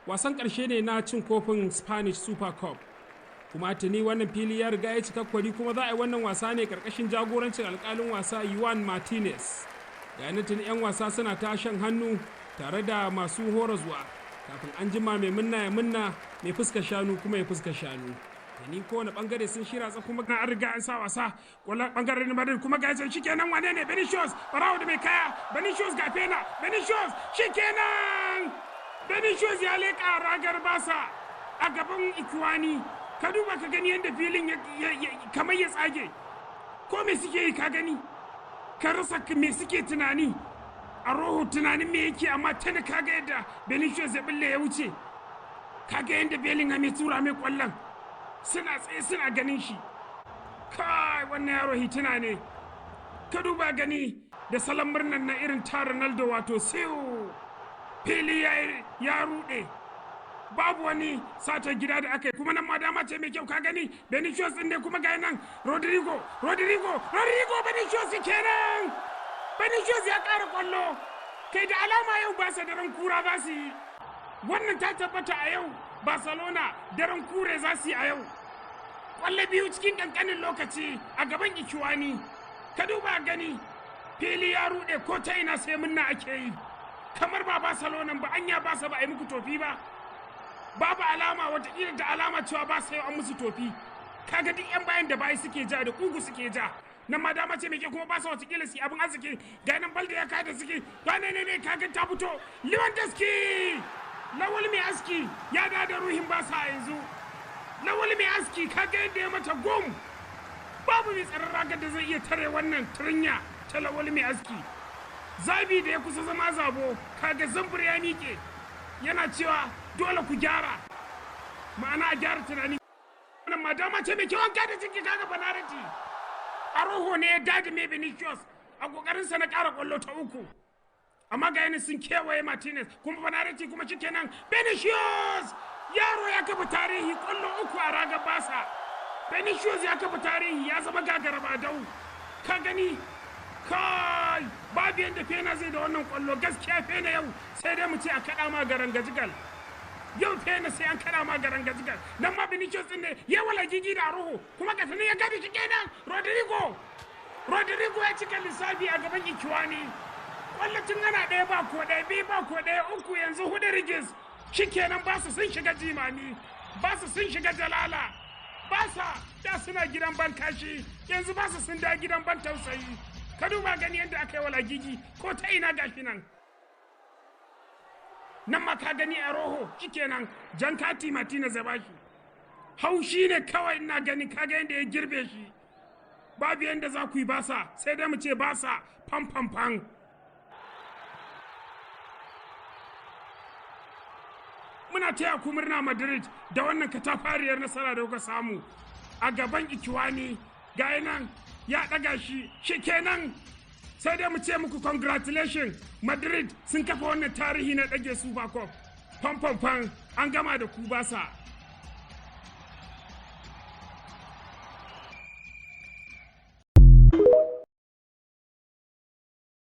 Wasan ƙarshe ne na cin kofin Spanish Super Cup. Kuma tuni wannan fili ya riga ya cika kwari, kuma za a yi wannan wasa ne karkashin jagorancin alkalin wasa Juan Martinez. Ga tuni 'yan wasa suna ta shan hannu tare da masu horaswa, kafin an jima mai munna ya munna, mai fuska shanu kuma ya fuska shanu. Ni kowane bangare sun shira tsa, kuma an riga an sa wasa kwallon bangaren Madrid. Kuma ga shi kenan, wane ne? Vinicius, barawo da mai kaya. Vinicius, ga fena Vinicius, shikenan Vinicius ya leka ragar Basa a gaban Ikiwani. Ka duba ka gani yadda filin kamar ya tsage. Ko me suke yi? Ka gani, ka rasa me suke tunani. A roho tunanin me yake? Amma tana kaga yadda Vinicius ya bulle ya wuce, kaga yadda Bellingham ya tura mai kwallon, suna tsaye suna ganin shi. Kai, wannan yaro hituna ne. Ka duba gani da salon murnar na irin ta Ronaldo, wato siu, fili ya rude. Babu wani sata gida da aka yi. Kuma nan ma dama ce mai kyau. Ka gani, Vinicius din ne. Kuma ga nan Rodrigo, Rodrigo, Rodrigo, Vinicius kenan! Vinicius ya ƙara kwallo. Kai, da alama yau ba sa daren kura za su yi. Wannan ta tabbata a yau, Barcelona daren kure za su yi a yau. Kwallo biyu cikin ƙanƙanin lokaci a gaban Ikiwani. Ka duba gani, fili ya rude, ko ta ina sai munna ake yi, kamar ba Barcelona ba. Anya ba sa ba a yi muku tofi ba? Babu alama, watakila da alama cewa ba sa yau an musu tofi. Kaga duk yan bayan da bayi suke ja da kugu suke ja. Nan ma dama ce mai ke, kuma ba sa watakila su abin arziki. Ga nan Balde ya kada suke ba ne ne ne. Kaga ta fito, Lewandowski, Lawal mai aski ya da da ruhin ba sa yanzu. Lawal mai aski, kaga yadda ya mata gom. Babu mai tsaron ragar da zai iya tare wannan turinya ta Lawal mai aski. Zabi da ya kusa zama zabo. Kaga zambur ya miƙe yana cewa dole ku gyara, ma'ana a gyara tunani. Wannan ma dama ce mai kyau, an kada ciki. Kaga banarati a roho ne ya dadi mai Vinicius a kokarinsa na ƙara kwallo ta uku, amma ga yana sun kewaye Martinez, kuma banarati, kuma shikenan, Vinicius! Yaro ya kafa tarihi, kwallo uku a ragar Basa. Vinicius ya kafa tarihi, ya zama gagara ba dau. Ka gani, kai, babu yadda Fena zai da wannan kwallo. Gaskiya Fena yau sai dai mu ce a kaɗa ma garan gajigal. Yau Fena sai an kaɗa ma garan gajigal. Nan ma Vinicius din ne ya wala gigi da ruhu, kuma ga sanin ya gadi shi kenan. Rodrigo, Rodrigo ya cika lissafi a gaban Ikiwani. Kwallo tun ana ɗaya ba ko ɗaya, biyu ba ko ɗaya, uku, yanzu hudu rigis. Shikenan, ba su sun shiga jimami, ba su sun shiga jalala. Ba sa da suna gidan ban kashi, yanzu ba su sun da gidan ban tausayi. Ka duba gani yadda aka yi wala gigi ko ta ina, gashi nan. Nan ma ka gani a roho, shikenan, jan kati Martinez ya bashi. Haushi ne kawai ina gani. Kaga yadda ya girbe shi. Babu yadda za ku yi Basa, sai dai mu ce Basa fam fam fam. Muna taya ku murna Madrid da wannan katafariyar nasara da kuka samu a gaban Ikiwani. Ga nan ya ɗaga shi, shikenan, sai dai mu ce muku congratulations. Madrid sun kafa wannan tarihi na ɗage Super Cup. Fam fam fam, an gama da ku Basa.